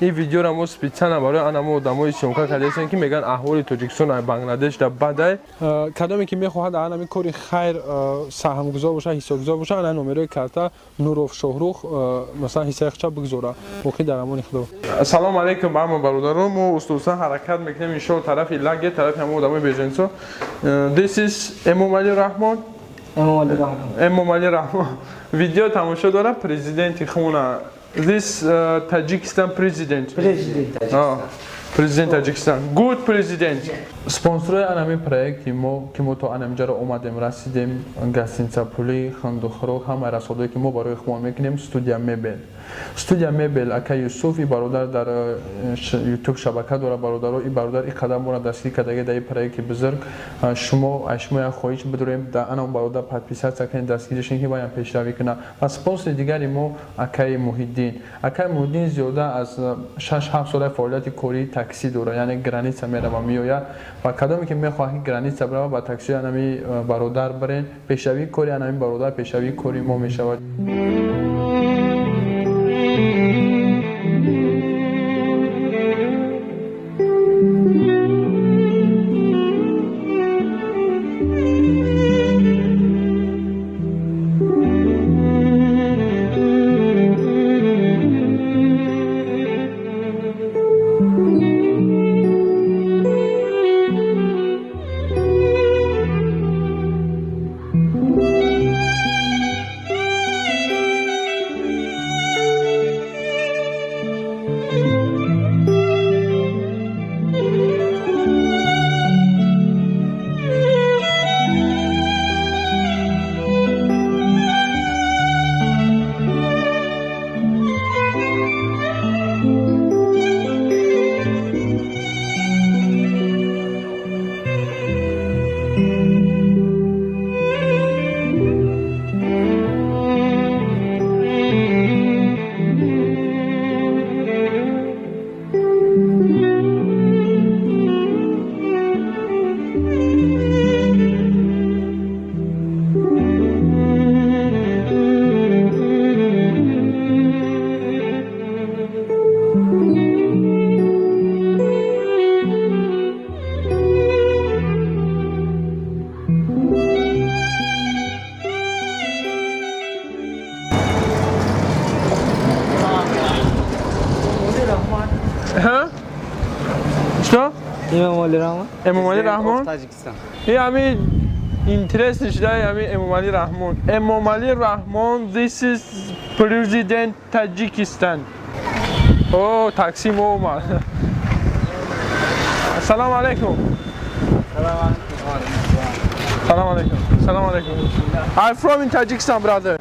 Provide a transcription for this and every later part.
Ин видеоро мо специально барои анамо одамои съёмка кардастем, ки мегӯянд аҳволи Тоҷикистон ай Бангладеш да бадай. Кадоме ки мехоҳад анами кори хайр саҳмгузор боша, ҳиссагузор боша, ана номерои карта Нуров Шоҳрух, масалан, ҳиссаи худша бигузора. Боқӣ дар амони Худо. Ассалому алайкум ба ҳама бародарон. Мо устусан ҳаракат мекунем, иншоалло, тарафи лагер, тарафи ҳама одамои беженцо. This is Эмомалӣ Раҳмон. Эмомалӣ Раҳмон. Эмомалӣ Раҳмон видео тамошо дора, президенти хумона. This Tajikistan president. Президент. Президент Таҷикистон. Good president. Спонсорои анами проекти мо, ки мо то анамиҷаро омадем, расидем, гостиница, пулӣ, хандухӯрок, ҳамаи расходое, ки мо барои хумон мекунем, студия мебел. Студия мебел, ака Юсуф, и бародар дар Ютуб шабака дора. Бародаро, и бародар и қадам моро дастгир кардаги дар и проекти бузург. Шумо, аз шумо як хоҳиш бидорем: дар анам бародар подписаться кунед, дастгириш кунед, ки баям пешравӣ кунад. Ва спонсори дигари мо акаи Муҳиддин. Акаи Муҳиддин зиёда аз 6-7 сола фаъолияти кории таксӣ дорад, яъне граница мерава, меояд. Ва кадоме ки мехоҳад, ки граница бирава, ба таксиҳои анами бародар бирен. Пешравии кори анами бародар пешравии кори мо мешавад. Ха? Что? Эмомалӣ Раҳмон. Эмомалӣ Раҳмон? Таджикистан. И ами интересный шуда, ами Эмомалӣ Раҳмон. Эмомалӣ Раҳмон, this is president Tajikistan. О, такси мо омад. Ассалому алайкум. Салом алайкум. Салом алайкум. I'm from in Tajikistan, brother.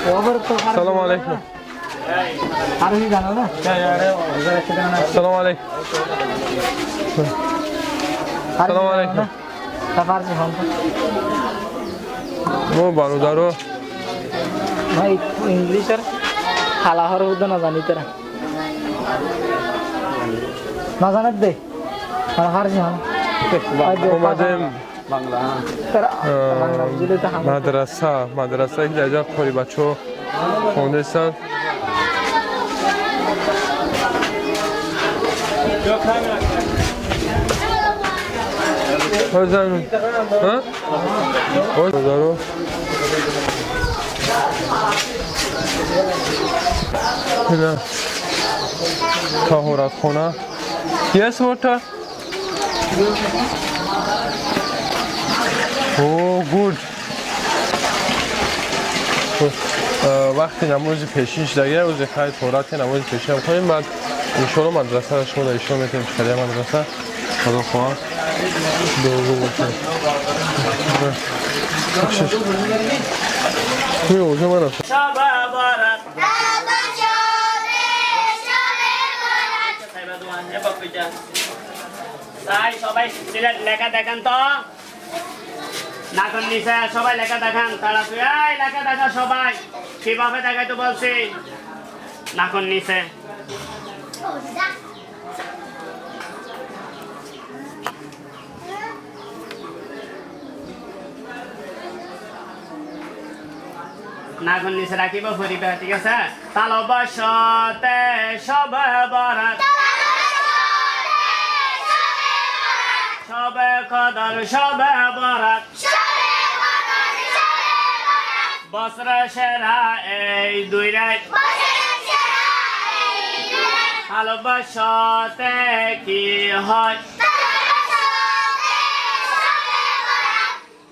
Салому алейкум. Салому алейкум. Салому алейкум. Мо бародаро ভাই ইংলিশের হালা হর বুদ্ধ না জানি তারা না জানার দে আর হারছি হ্যাঁ омадем তারা বাংলা বুঝলে তো হাম мадраса, мадрасае ки дар ҷа қори бачаҳо хондаистанд. Ҳозир, ҳа? Бародаро. Ина таҳоратхона. Yes, water. Oh, good. Вақти намози пешин шудагия, ози хай торати намози пешин хонем, баъд иншоалло мадрасаро шумо дар ишон метавонем чӣ қадар мадраса. Худо хоҳад, дуогӯ бошед. Оҷа ман তাই সবাই সিলেট লেখা দেখান তো নাকুন নিচে সবাই লেখা দেখান তাড়াতাড়ি এই লেখা দেখা সবাই কিভাবে দেখাইতে বলছি নাকুন নিচে নাকুন নিচে রাখিব ফুরিবে ঠিক আছে তালবসতে সব বরাত সবে কদর সবে বরাত বছর সেরা এই দুই রাত ভালোবাসতে কি হয়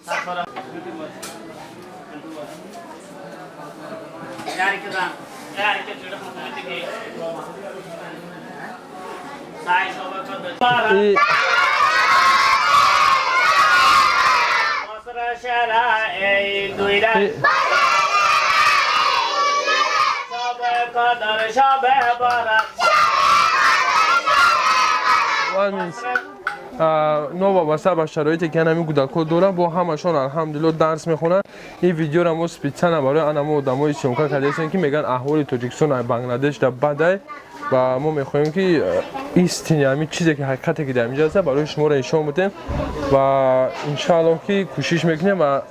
তারপর বছর সেরা এই দুই রাত সবে কদর সবে বরাত Новобаста ба шароите ки ҳамин кӯдакҳо доранд, бо ҳамашон алҳамдулилло дарс мехонанд. Ин видеоро мо специально барои анамо одамои съёмка кардаистем, ки мегӯянд аҳволи Тоҷикистон ай Бангладеш да бадай, ва мо мехоҳем, ки истини ҳамин чизе ки ҳақиқате ки дар инҷа аста, барои шуморо нишон будем ва иншааллоҳ ки кӯшиш мекунем ва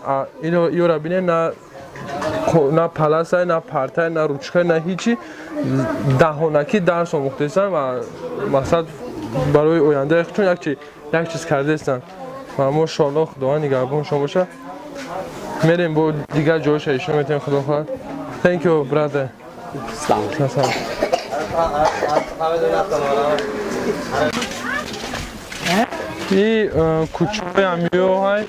иёра бинем, на паласай, на партай, на ручкай, на ҳичи, даҳонакӣ дарс омӯхтаистанд ва мақсад барои ояндаи худшон як чиз кардаистанд. Ва мо иншоаллоҳ, Худованд нигаҳбон шумо боша, мерем бо дигар ҷойша ишон метавем, худо хоҳад. Thank you, brother. Салом. И кӯчаҳои амиёҳай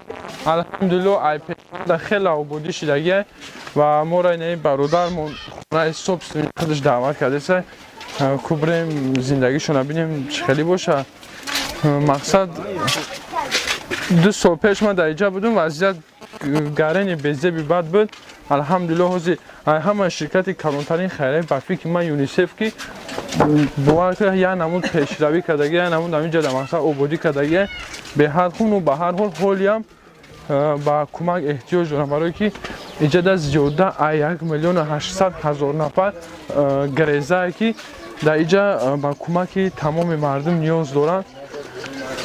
алҳамдулилло айпеда хеле ободӣ шидагиай ва моро инаи бародармон хонаи собственный худаш даъват кардеса, кубрем, зиндагишона бинем, чӣ хеле боша. Мақсад, 2 сол пеш ман дар иҷа будум, вазъият гарени безеби бад буд. Алҳамдулилло, ҳозир ҳама ширкати калонтарин хайрияи ба фикри ман ЮНИСЕФ, ки бовар кунед, як намуд пешравӣ кардаги, як намуд ҳаминҷа дар мақсад ободӣ кардаги беҳад хуну. Ба ҳар ҳол ҳолиам ба кӯмак эҳтиёҷ дорам, барое ки иҷада зиёда 1 800 000 нафар грезае, ки дар иҷа ба кӯмаки тамоми мардум ниёз доранд.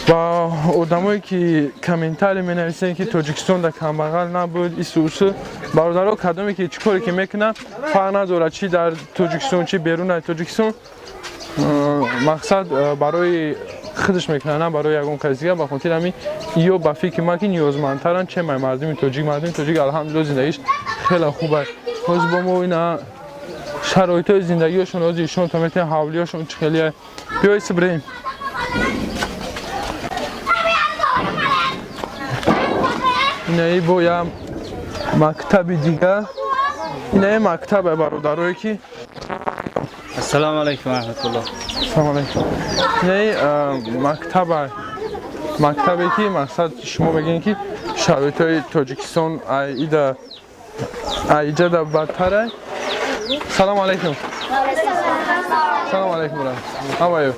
Ва одамое ки комментарий менависанд, ки Тоҷикистон дар камбағал набуд, ису усу, бародаро, кадоме ки чӣ коре ки мекунад, фарқ надорад, чи дар Тоҷикистон, чи берун аз Тоҷикистон, мақсад барои худаш мекунад, на барои ягон каси дигар. Ба хотири ҳамин ё ба фикри ман ки ниёзмандтаранд, че май мардуми тоҷик. Мардуми тоҷик алҳамдулилло зиндагиш хеле хуб аст. Ҳозир бо мо ина шароитҳои зиндагиашон ҳозир ишон то метавонем, ҳавлиёшон чӣ хеле. Биёй сибрем. Инаи бо я мактаби дигар, инаи мактабе, бародарое ки Ассалому алайкум ва раҳматуллоҳ. Салом алайкум. Инаи мактаба, мактабе ки мақсад шумо мегӯед, ки шароитҳои Тоҷикистон ида Иҷада бадтара. Салому алайкум. Салому алайкум, брат. How are you?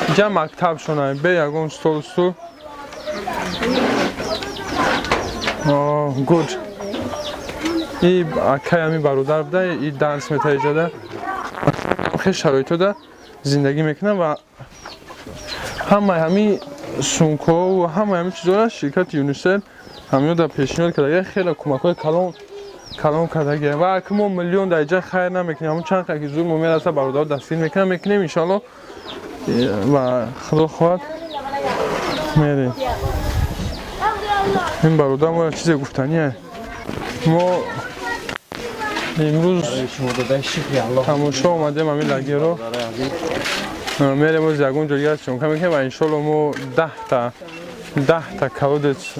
Иҷа мактаб шона, бе ягон стол, стул. Good. И акай ами бародар буда, и дарс мета иҷада. Хел шароитода зиндагӣ мекунам ва ҳамаи ҳами сумкаҳо ва ҳамаи ҳами чизҳоро ширкати ЮНИСЕФ ҳамиё дар пешниҳод кардагия. Хеле кӯмакҳои калон калон кардагия ва аки мо миллион дар иҷа хайр намекунем, ҳамун чанд ки зур мо мераса, бародаро дастгир мекунам, мекунем, иншоалло, ва худо хоҳад, мерем. Ин бародар мо чизе гуфтание. Мо имрӯз тамошо омадем ҳамин лагерро, мерем, оз ягон ҷо дигар съёмка мекунем ва иншоалло мо 10 та колодец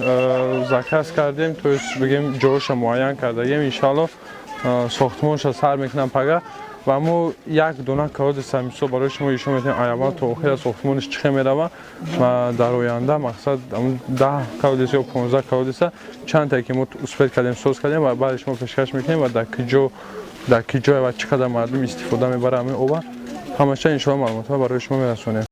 заказ кардем, то есть бигем, ҷоша муайян кардагем. Иншоалло, сохтмонша сар мекунам пага ва мо як дона колодеца мисол барои шумо ишон метавонем, аввал то охира сохтмониш чӣ хел мерава ва дар оянда мақсад 10 колодец ё 15 колодеца, чандтае ки мо успеть кардем, соз кардем ва баъди шумо пешкаш мекунем ва дар ки ҷое ва чӣ қадар мардум истифода мебарад ҳамин оба, ҳамаша иншоалло маълумотҳо барои шумо мерасонем.